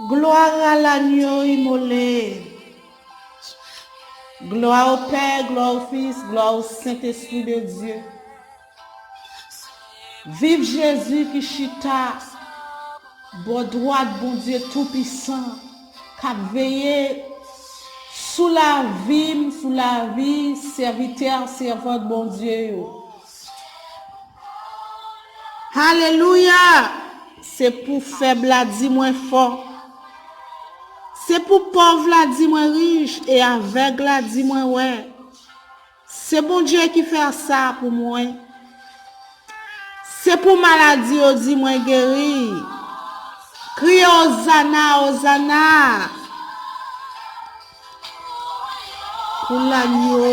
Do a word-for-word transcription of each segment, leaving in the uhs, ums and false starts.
Gloire à l'agneau immolé. Gloire au Père, gloire au Fils, gloire au Saint-Esprit de Dieu. Viv Jezi ki chita bò dwat Bondye Toupisan, k ap veye sou lavi m, sou lavi sèvitè, sèvant Bondye yo. Alelouya! Se pou fèb la di mwen fò. Se pou pòv la di mwen rich e avèg la di mwen wè. Se Bondye ki fè sa pou mwen. Se pou maladi yo di mwen geri. Kriye Ozana, Ozana! Pou lanyo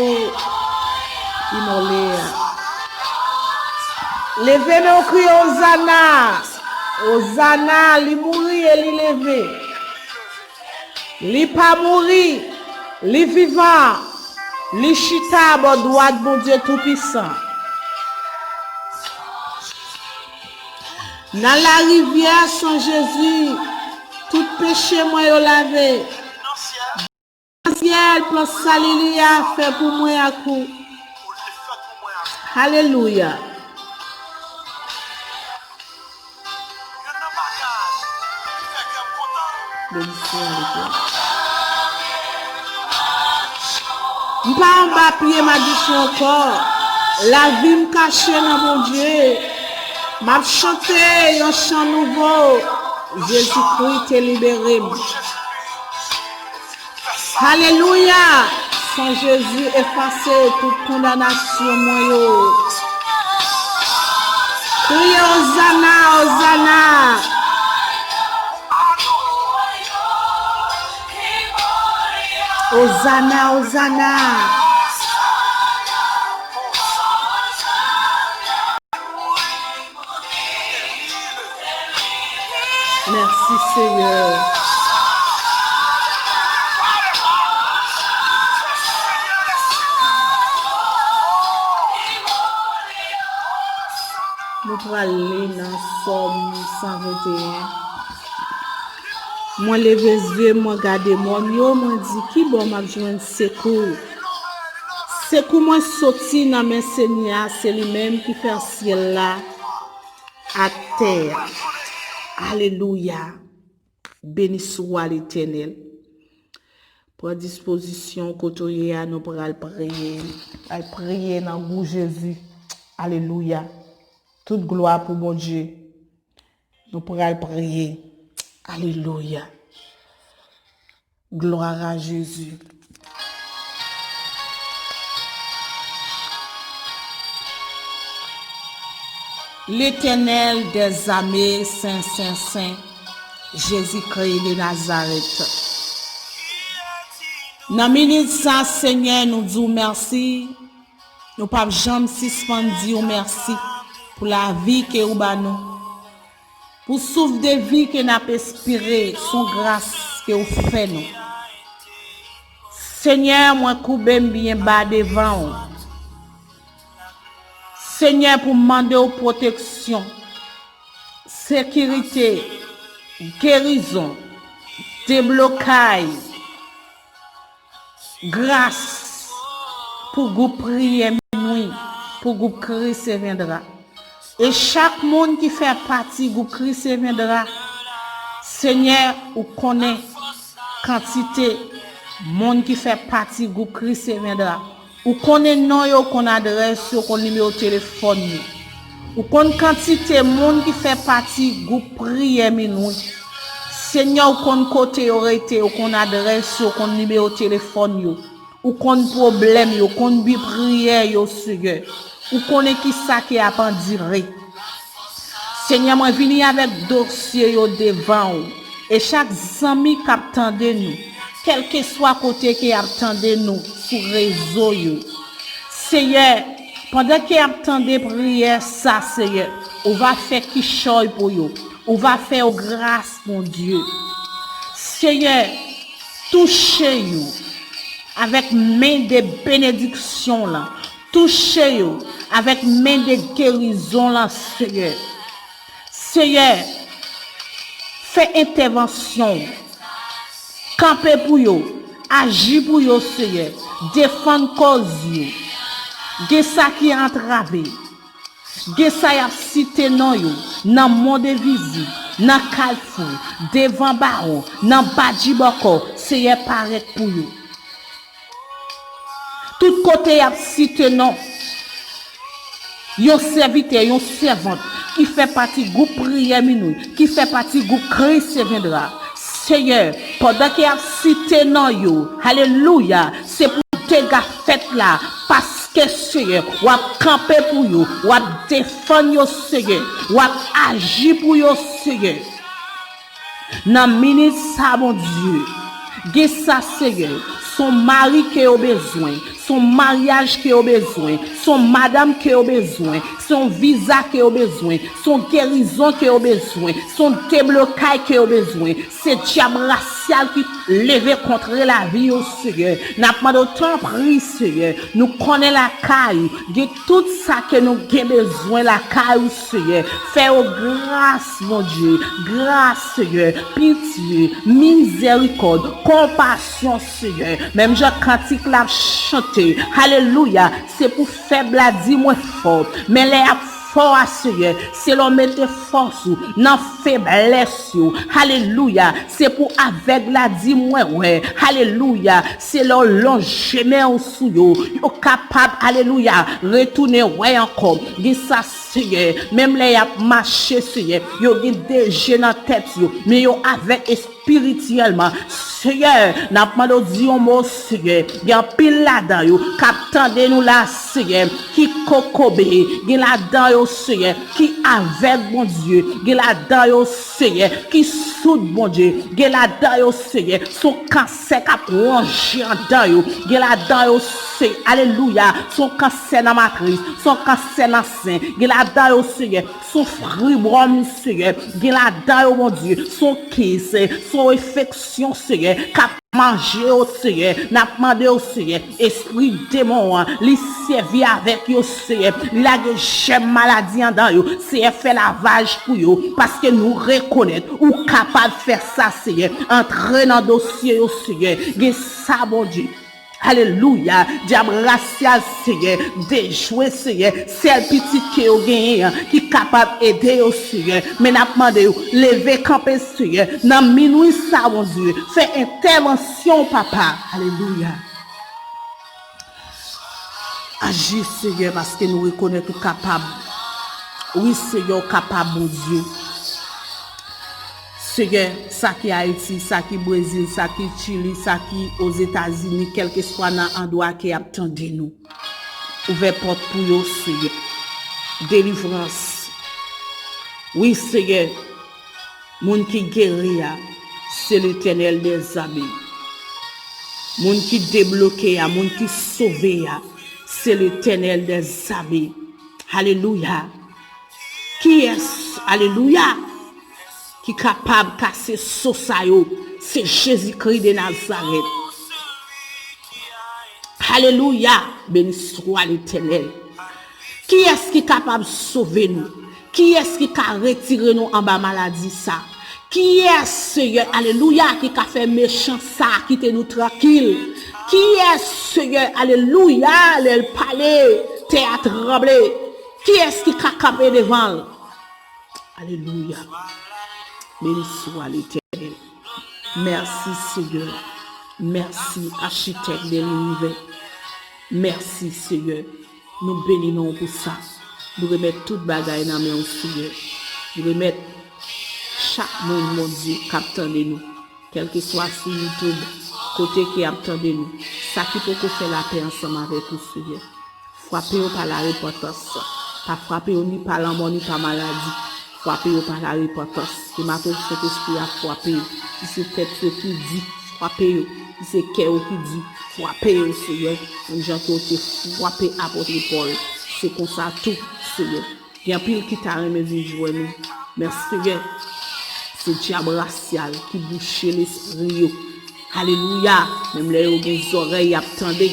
imole a. Leve men w kriye Ozana. Ozana, li mouri e li leve. Li pa mouri, li vivan. Li chita bò dwat Bondye Toupisan. Nan larivyè san Jezi, tout peche mwen yo lave. Nan syèl, plan sali li a fè pou mwen ak ou. Alelouya. Benediksyon a Letènèl. M pa anba pye madichon ankò. Lavi m kache nan Bondye. M ap chante yon chan nouvo. Jezikri te libere m. Alelouya! San Jezi efase tout kondanasyon mwen yo. Kriye Ozana, Ozana! Ozana, Ozana! Mèsi, Seyè. Nou prale nan Sòm san venteyen. Mwen leve zye m, mwen gade mòn yo, mwen di, "Ki bò m ap jwenn sekou?" Sekou mwen soti nan men Senyè a, se li menm ki fè syèl la ak tè a. Alelouya! Beni swa Letènèl. Pran dispozisyon kote w ye a, nou pral priye. Al priye nan gou Jezi. Alelouya. Tout glwa pou Bondye. Nou pral priye. Alelouya. Gloire à Jésus. Letènèl dèzame, sen, sen, sen, Jezikri de Nazarèt. Nan minit sa, Senyè, nou di w mèsi. Nou p ap janm sispann di w mèsi pou lavi ke ou ba nou. Pou souf de vi ke n ap espire, s on gras ke w fè nou. Senyè, mwen koube m byen ba devan w. Senyè, pou m mande w pwoteksyon, sekirite, gerizon, deblokay, gras pou gwoup priyè minwi, pou gwoup Christ Viendra. E chak moun ki fè pati gwoup Christ Viendra, Senyè, ou konnen kantite moun ki fè pati gwoup Christ Viendra. Ou konnen non yo, ou konn adrès yo, ou konn nimewo telefòn yo. Ou konn kantite moun ki fè pati gwoup priyè minwi. Senyè, ou konn kote yo rete, ou konn adrès yo, ou konn nimewo telefòn yo. Ou konn pwoblèm yo, ou konn bi priyè yo, Senyè. Ou konnen ki sa ki ap andire. Senyè, mwen vini avèk dosye yo devan ou. E chak zanmi k ap tande nou, kèlkeswa kote ke y ap tande nou sou rezo yo, Senyè, pandan ke y ap tande priyè sa, Senyè, ou va fè kichòy pou yo. Ou va fè yo gras, Bondye. Senyè, touche yo avèk men de benediksyon lan. Touche yo avèk men de gerizon lan, Senyè. Senyè, Fè entèvansyon w. Kanpe pou yo. Aji pou yo, Seyè. Defann kòz yo. Gen sa ki antrave. Gen sa y ap site non yo nan Mont de Vizi, nan Kalfou, devan Bawon, nan Badjibòkò, Seyè parèt pou yo. Tout kote y ap site non yon sèvitè, yon sèvant ki fè pati gwoup priyè minwi, ki fè pati gwoup Christ viendra. Seyè, pandan ke y ap site non yo, alelouya, se pou dega fèt la, paske, Seyè, w ap kanpe pou yo, w ap defann yo, Seyè, w ap aji pou yo, Seyè. Nan minit sa, Bondye, gen sa, Seyè, s on mari ke yo bezwen, s on maryaj ke yo bezwen, s on madanm ke yo bezwen, s on viza ke yo bezwen, s on gerizon ke yo bezwen, s on deblokay ke yo bezwen. Se dyab rasyal ki leve kontre lavi yo, Seyè. N ap mande w, tanpri, Seyè, nou konnen lakay ou, gen tout sa ke nou gen bezwen lakay ou, Seyè. Fè yo gras, Bondye, gras, Seyè, pitye, mizèrikòd, konpasyon, Seyè. Menm jan kantik la ap chante, alelouya, se pou fèb la di mwen fò. Men lè y ap fò a, Seyè, se lè w mete fòs ou nan feblès yo. Alelouya. Se pou avèg la di mwen wè. Alelouya. Se lè w lonje men w sou yo, yo kapab, alelouya, retounen wè ankò. Gen sa, Seyè, menm lè y ap mache, Seyè, yo gen de je nan tèt yo, men yo avèg espirityèlman. Seyè, n ap mande w di yon mo, Seyè. Gen anpil ladan yo k ap tande nou la, Seyè, ki kokobe. Gen ladan yo, Seyè, ki avèg, Bondye. Gen ladan yo, Seyè, ki soud, Bondye. Gen ladan yo, Seyè, s on kansè k ap wonje anndan yo. Gen ladan yo, se, alelouya, s on kansè nan matris, s on kansè nan sen. Gen ladan yo, Seyè, s on fibròm, Seyè. Gen ladan yo, Bondye, s on kis, s on enfeksyon, Seyè, k ap manje yo, Seyè. N ap mande w, Seyè, espri demon an, li sèvi avèk yo, Seyè. Li lage jèm maladi anndan yo. Seyè, fè lavaj pou yo, paske nou rekonèt ou kapab fè sa, Seyè. Antre nan dosye yo, Seyè. Gen sa, Bondye. Alelouya. Dyab rasyal, Seyè. Dejwe, Seyè. Sèl pitit ke yo genyen an ki kapab ede yo, Seyè. Men n ap mande w, leve kanpe, Seyè. Nan minwi sa, Bondye. Fè entèvansyon, papa. Alelouya. Aji, Seyè, paske nou rekonèt ou kapab. Wi, Seyè, ou kapab, Bondye. Seyè, sa ki Ayiti, sa ki Brezil, sa ki Chili, sa ki Ozetazini, kèlkeswa nan andwa ke y ap tande nou. Ouvè pòt pou yo, Seyè. Delivrans. Wi, Seyè. Moun ki geri a, se Letènèl dèzame. Moun ki debloke a, moun ki sove a, se Letènèl dèzame. Alelouya. Kiyès, alelouya, ki kapab kase so sa yo? Se Jezikri de Nazarèt. Alelouya. Beni swa Letènèl. Kiyès ki kapab sove nou? Kiyès ki ka retire nou anba maladi sa? Kiyès, Seyè, alelouya, ki ka fè mechan sa kite nou trankil? Kiyès, Seyè, alelouya, lè l pale, tè a tranble? Kiyès ki ka kanpe devan l? Alelouya. Beni swa Letènèl. Mèsi, Seyè. Mèsi, Achitèk de linivè. Mèsi, Seyè. Nou beni non w pou sa. Nou remèt tout bagay nan men w, Seyè. Nou remèt chak moun, Bondye, k ap tande nou, kèlkeswa sou YouTube, kote ke y ap tande nou, sa ki poko fè lapè ansanm avèk ou, Seyè. Frape yo pa larepantans. Pa frape yo ni pa lanmò, ni pa maladi. Frape yo pa larepantans. Ke mato Sentespri a frape yo. Si se tèt yo ki di, frape yo. Si se kè yo ki di, frape yo, Seyè. Menm jan ke w te frape apot Pòl. Se konsa tou, Seyè. Gen anpil ki ta renmen vin jwenn ou. Men, Seyè, se dyab rasyal ki bouche lespri yo. Alelouya! Menm lè yo gen zòrèy, y ap tande,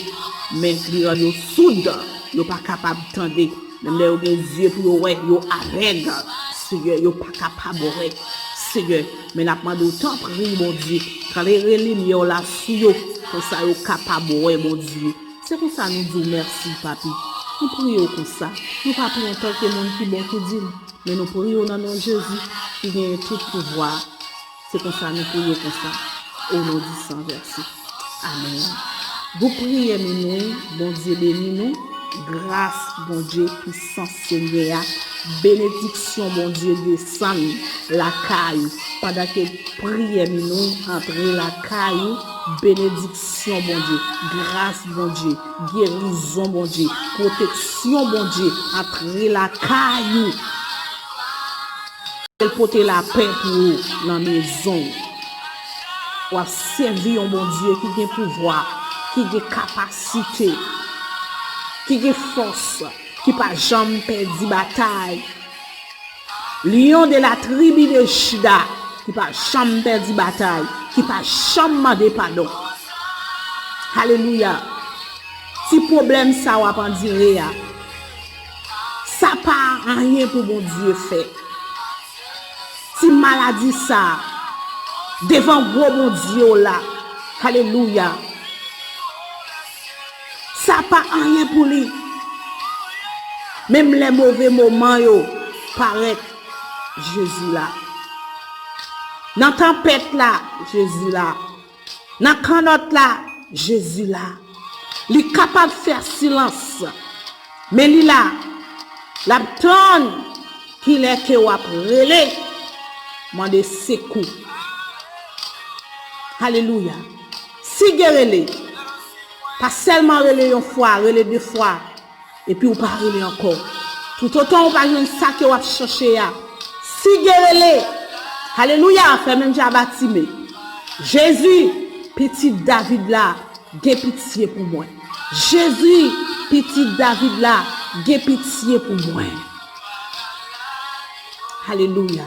men li rann yo soud, yo pa kapab tande. Menm lè yo gen zye pou yo wè, yo avèg. Seyè, yo pa kapab wè. Senyè, men n ap mande w, tanpri, Bondye, klere limyè w la sou yo, konsa yo kapab wè, Bondye. Se konsa nou di w mèsi, Papi. Nou priye w konsa. Nou pa priye w antanke moun ki bon, ki di n, men nou priye w nan non Jezi, ki genyen tout pouvwa. Se konsa nou priye w konsa, o non di san vèse. Amèn. Gwoup priyè minwi, Bondye beni nou. Gras Bondye, pisans Senyè a, benediksyon Bondye desann lakay ou. Pandan ke priyè minwi antre lakay ou, benediksyon Bondye, gras Bondye, gerizon Bondye, pwoteksyon Bondye antre lakay ou. L pote lapè pou ou nan mezon w. W ap sèvi yon Bondye ki gen pouvwa, ki gen kapasite, ki gen fòs, ki pa janm pèdi batay. Lion de la tribi de Jida, ki pa janm pèdi batay, ki pa janm mande padon. Alelouya. Ti pwoblèm sa w ap andire a, sa pa anyen pou Bondye fè. Ti maladi sa, devan gwo Bondye w la, alelouya, sa pa anyen pou li. Menm lè move moman yo parèt, Jezi la. Nan tanpèt la, Jezi la. Nan kannòt la, Jezi la. Li kapab fè silans, men li la. L ap tann kilè ke w ap rele, mande sekou. Alelouya. Sige rele. Pa sèlman rele yon fwa, rele de fwa. Epi w pa rele ankò. Toutotan w pa jwenn sa ke w ap chache a, sige rele. Alelouya, fè menm jan a Batime. Jezi, pitit David la, gen pitye pou mwen. Jezi, pitit David la, gen pitye pou mwen. Alelouya.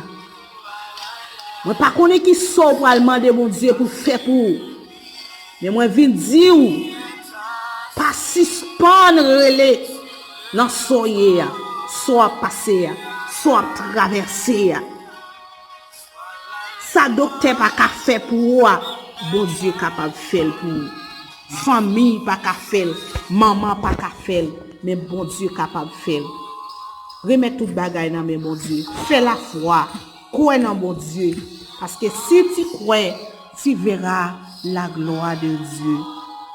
Mwen pa konnen ki sa w pral mande Bondye pou l fè pou ou. Men mwen vin di w, pa sispann rele nan sa w ye a, sa w ap pase a, sa w ap travèse a. Sa doktè pa ka fè pou ou a, Bondye kapab fè l pou ou. Fanmi pa ka fè l, manman pa ka fè l, men Bondye kapab fè l. Remèt tout bagay nan men Bondye. Fè lafwa, kwè nan Bondye. Paske si ti kwè, ti vera la glwa de Dye.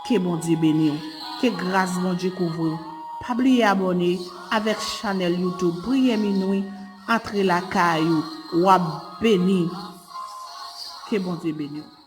Ke Bondye beni w. Ke gras Bondye kouvri w. Pa bliye abòne avèk chanèl YouTube Priyè Minwi. Antre lakay ou, w ap beni. Ke Bondye beni w.